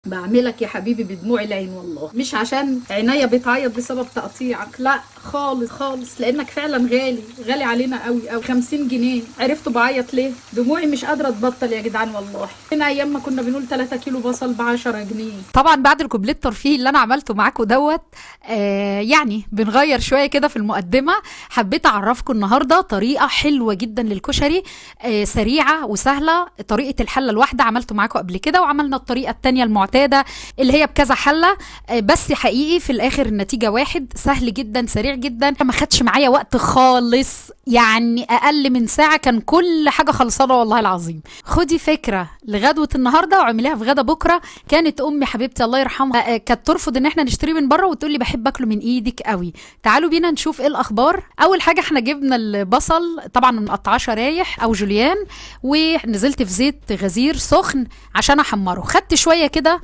بعملك يا حبيبي بدموع العين والله، مش عشان عينيا بتعيط بسبب تقطيعك، لا خالص خالص، لانك فعلا غالي غالي علينا قوي قوي. 50 جنيه عرفتوا بعيط ليه؟ دموعي مش قادرة تبطل يا جدعان والله. هنا ايام ما كنا بنقول 3 كيلو بصل ب 10 جنيه. طبعا بعد الكوبليه الترفيهي اللي انا عملته معاكم دوت، يعني بنغير شوية كده في المقدمة. حبيت اعرفكم النهارده طريقه حلوة جدا للكشري، سريعة وسهلة. طريقه الحلة الواحدة عملته معاكم قبل كده، وعملنا الطريقة الثانية المعتادة اللي هي بكذا حله، بس حقيقي في الاخر النتيجة واحد، سهل جدا سريع جدا، ما خدش معايا وقت خالص، يعني اقل من ساعة كان كل حاجة خلصانه والله العظيم. خدي فكرة لغدوه النهارده واعمليها في غدا بكره. كانت امي حبيبتي الله يرحمها، كانت ترفض ان احنا نشتري من بره وتقول لي بحب اكله من ايدك قوي. تعالوا بينا نشوف ايه الاخبار. اول حاجة احنا جبنا البصل طبعا مقطعاه شرايح او جوليان، ونزلت في زيت غزير سخن عشان احمره. خدت شوية كده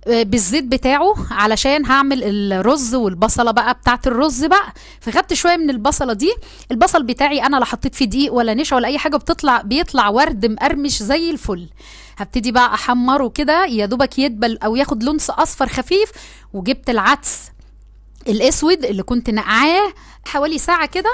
بالزيت بتاعه علشان هعمل الرز والبصله بقى بتاعت الرز بقى. فخدت شوية من البصله دي. البصل بتاعي انا لا حطيت فيه دقيق ولا نشا ولا اي حاجة، بيطلع ورد مقرمش زي الفل. هبتدي بقى احمره كده يا دوبك يدبل او ياخد لون اصفر خفيف. وجبت العدس الاسود اللي كنت نقعاه حوالي ساعة كده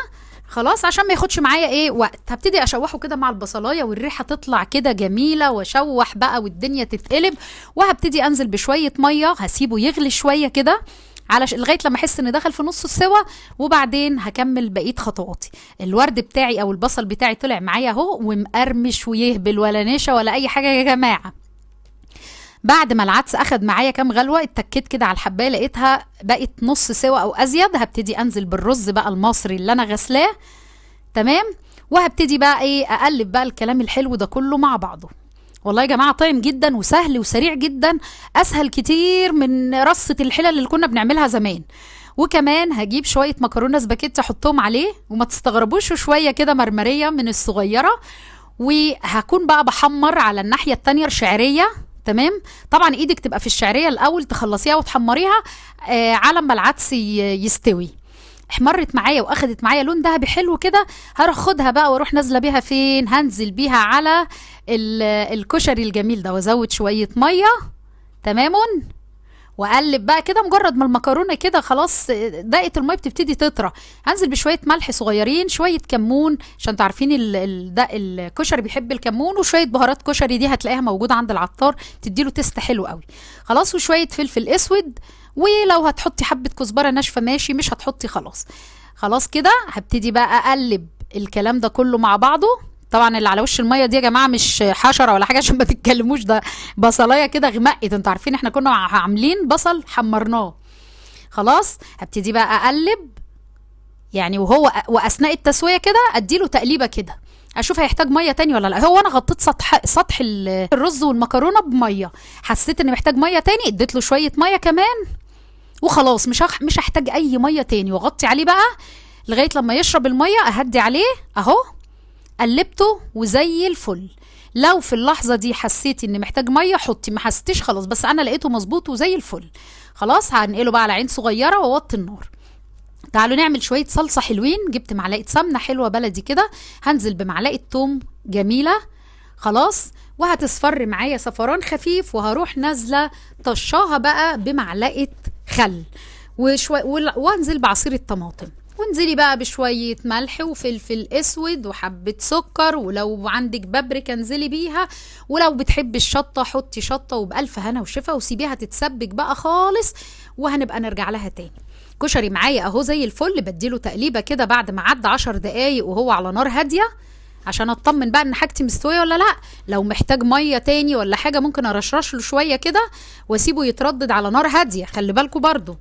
خلاص عشان ما ياخدش معايا ايه وقت. هبتدي اشوحه كده مع البصلايه والريحه تطلع كده جميلة، واشوح بقى والدنيا تتقلب. وهبتدي انزل بشوية مية، هسيبه يغلي شوية كده على لغاية لما احس ان دخل في نص السوا، وبعدين هكمل بقية خطواتي. الورد بتاعي او البصل بتاعي طلع معايا اهو ومقرمش ويهبل، ولا نشا ولا اي حاجة يا جماعة. بعد ما العدس اخد معايا كام غلوه، اتكيت كده على الحبايه لقيتها بقت نص سوا او ازيد. هبتدي انزل بالرز بقى المصري اللي انا غسلاه، تمام. وهبتدي بقى ايه اقلب بقى الكلام الحلو ده كله مع بعضه. والله يا جماعة طعم جدا وسهل وسريع جدا، اسهل كتير من رصه الحلل اللي كنا بنعملها زمان. وكمان هجيب شوية مكرونه سباكيتي احطهم عليه، وما تستغربوش شوية كده مرمريه من الصغيرة. وهكون بقى بحمر على الناحية التانية الشعرية، تمام. طبعا ايدك تبقى في الشعرية الاول تخلصيها وتحمريها، على ما العدس يستوي. احمرت معايا واخدت معايا لون ذهبي حلو كده. هروح خدها بقى واروح نازله بيها فين؟ هنزل بيها على الكشري الجميل ده، وازود شوية مية، تمام. واقلب بقى كده. مجرد ما المكرونه كده خلاص دقت المية بتبتدي تطرى، هنزل بشوية ملح صغيرين، شوية كمون عشان تعرفين الكشري بيحب الكمون، وشوية بهارات كشري دي هتلاقيها موجودة عند العطار، تديله taste حلو قوي خلاص. وشوية فلفل اسود، ولو هتحطي حبه كزبره ناشفة ماشي، مش هتحطي خلاص. خلاص كده هبتدي بقى اقلب الكلام ده كله مع بعضه. طبعا اللي على وش المية دي يا جماعة مش حشرة ولا حاجة عشان ما تتكلموش، ده بصلايه كده غمقت، انتوا عارفين احنا كنا عاملين بصل حمرناه خلاص. هبتدي بقى اقلب يعني، وهو واثناء التسوية كده اديله تقليبه كده، اشوف هيحتاج مية تاني ولا لا. هو انا غطيت سطح الرز والمكرونه بميه، حسيت ان محتاج مية تاني اديت له شوية مية كمان وخلاص، مش هحتاج اي مية تاني. واغطي عليه بقى لغاية لما يشرب المية، اهدي عليه اهو، قلبته وزي الفل. لو في اللحظة دي حسيتي ان محتاج مية حطي، ما حسيتيش خلاص، بس انا لقيته مظبوط وزي الفل خلاص. هنقله بقى على عين صغيرة واوطي النار. تعالوا نعمل شوية صلصه حلوين. جبت معلقه سمنه حلوة بلدي كده، هنزل بمعلقه توم جميلة خلاص، وهتصفر معايا صفران خفيف، وهروح نازله طشاها بقى بمعلقه خل وانزل بعصير الطماطم، وانزلي بقى بشوية ملح وفلفل اسود وحبة سكر، ولو عندك بابريكا انزلي بيها، ولو بتحبي الشطة حطي شطة، وبألف هنا وشفا، وسيبيها تتسبك بقى خالص، وهنبقى نرجع لها تاني. كشري معايا اهو زي الفل، بديله تقليبة كده بعد ما عدى 10 دقايق وهو على نار هادية عشان اطمن بقى ان حاجتي مستوية ولا لا. لو محتاج مية تاني ولا حاجة ممكن ارشرش له شوية كده واسيبه يتردد على نار هادية، خلي بالكوا برضو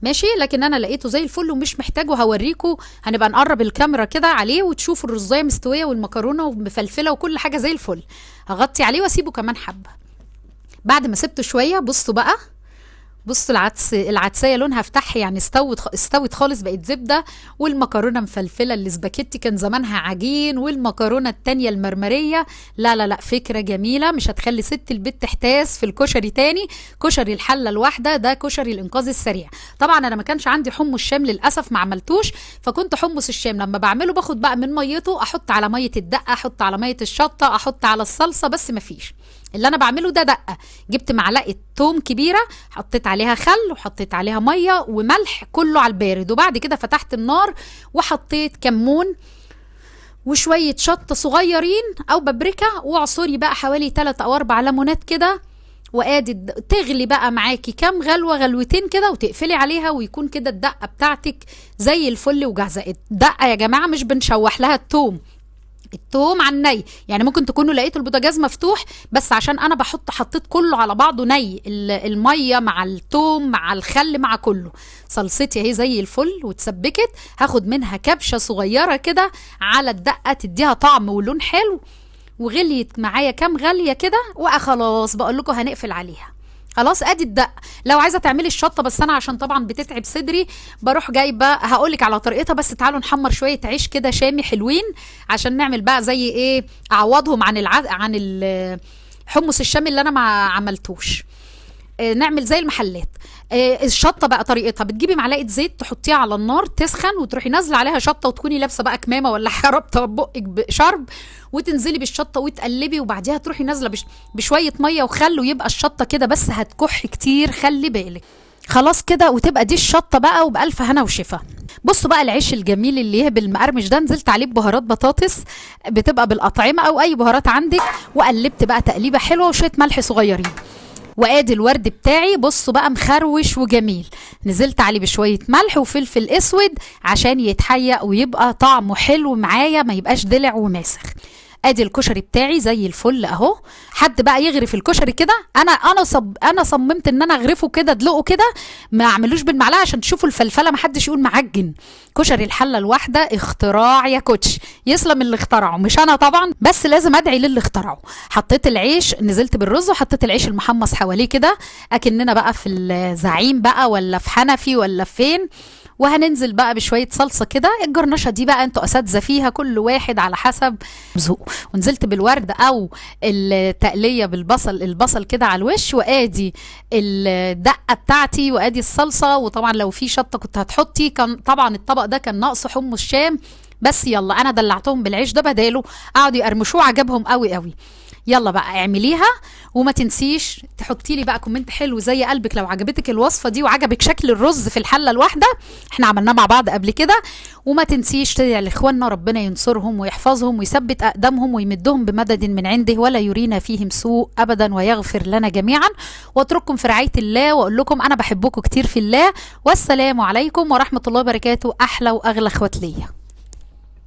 ماشي. لكن انا لقيته زي الفل ومش محتاجه، هوريكم هنبقى نقرب الكاميرا كده عليه وتشوفوا الرزايه مستوية والمكرونه ومفلفله وكل حاجة زي الفل. هغطي عليه واسيبه كمان حبه. بعد ما سبته شوية بصوا بقى، بصوا العدسيه لونها فتح، يعني استوت خالص بقت زبدة، والمكرونه مفلفله الاسباجيتي كان زمانها عجين، والمكرونه التانية المرمريه. لا لا لا، فكرة جميلة، مش هتخلي ست البيت تحتاس في الكشري تاني. كشري الحلة الواحدة ده كشري الانقاذ السريع. طبعا انا ما كانش عندي حمص الشام للاسف، ما عملتوش، فكنت حمص الشام لما بعمله باخد بقى من ميته، احط على مية الدقة، احط على مية الشطه، احط على الصلصه، بس ما فيش. اللي انا بعمله ده دقه. جبت معلقه توم كبيرة، حطيت عليها خل وحطيت عليها مية وملح، كله على البارد. وبعد كده فتحت النار وحطيت كمون وشوية شطه صغيرين او بابريكا، وعصري بقى حوالي 3 او 4 ليمونات كده، وادي تغلي بقى معاكي كام غلوه، غلوتين كده، وتقفلي عليها، ويكون كده الدقة بتاعتك زي الفل وجاهزة. الدقة يا جماعة مش بنشوح لها التوم، التوم على الني، يعني ممكن تكونوا لقيتوا البوتاجاز مفتوح، بس عشان انا حطيت كله على بعضه ني، المية مع التوم مع الخل مع كله. صلصتي اهي زي الفل واتسبكت، هاخد منها كبشة صغيرة كده على الدقة تديها طعم ولون حلو. وغليت معايا كام غليه كده وخلاص، بقول لكم هنقفل عليها خلاص. ادي الدقة. لو عايزه تعملي الشطه، بس انا عشان طبعا بتتعب صدري بروح جايبه، هقولك على طريقتها، بس تعالوا نحمر شوية عيش كده شامي حلوين عشان نعمل بقى زي ايه، اعوضهم عن عن الحمص الشامي اللي انا ما عملتوش. نعمل زي المحلات. الشطه بقى طريقتها، بتجيبي معلقه زيت تحطيها على النار تسخن، وتروحي نازله عليها شطه، وتكوني لابسه بقى كمامه ولا رابطه بقك بشرب، وتنزلي بالشطه وتقلبي، وبعديها تروحي نازله بشوية مية وخل، ويبقى الشطه كده، بس هتكح كتير خلي بالك. خلاص كده، وتبقى دي الشطه بقى، وبألف هنا وشفا. بصوا بقى العيش الجميل اللي يهبل المقرمش ده، نزلت عليه ببهارات بطاطس، بتبقى بالاطعمه او اي بهارات عندك، وقلبت بقى تقليبه حلوة وشوية ملح صغيرين. وادي الورد بتاعي، بصوا بقى مخروش وجميل، نزلت عليه بشوية ملح وفلفل اسود عشان يتحيق ويبقى طعمه حلو معايا، ما يبقاش دلع وماسخ. ادي الكشري بتاعي زي الفل اهو. حد بقى يغرف الكشري كده، انا صممت ان انا اغرفه كده، ادلقه كده، ما اعملوش بالمعلقه عشان تشوفوا الفلفله، ما حدش يقول معجن. كشري الحلة الواحدة اختراع يا كوتش، يسلم اللي اخترعه، مش انا طبعا، بس لازم ادعي للي اخترعه. حطيت العيش، نزلت بالرز وحطيت العيش المحمص حواليه كده، اكننا بقى في الزعيم بقى ولا في حنفي ولا فين. وهننزل بقى بشوية صلصه كده، الجرنشه دي بقى انتوا اساتذة فيها، كل واحد على حسب ذوقه. ونزلت بالورد او التقليه بالبصل، البصل كده على الوش، وادي الدقة بتاعتي وادي الصلصه. وطبعا لو في شطه كنت هتحطي، كان طبعا الطبق ده كان ناقصه حمص شام، بس يلا انا دلعتهم بالعيش ده بداله، قعدوا يقرمشوه، عجبهم قوي قوي. يلا بقى اعمليها، وما تنسيش تحطي لي بقى comment حلو زي قلبك لو عجبتك الوصفة دي وعجبك شكل الرز في الحلة الواحدة، احنا عملناه مع بعض قبل كده. وما تنسيش تدعي لاخواننا، ربنا ينصرهم ويحفظهم ويثبت اقدامهم ويمدهم بمدد من عنده ولا يرينا فيهم سوء ابدا، ويغفر لنا جميعا. واترككم في رعاية الله، واقول لكم انا بحبكم كتير في الله، والسلام عليكم ورحمة الله وبركاته. احلى واغلى اخوات ليا.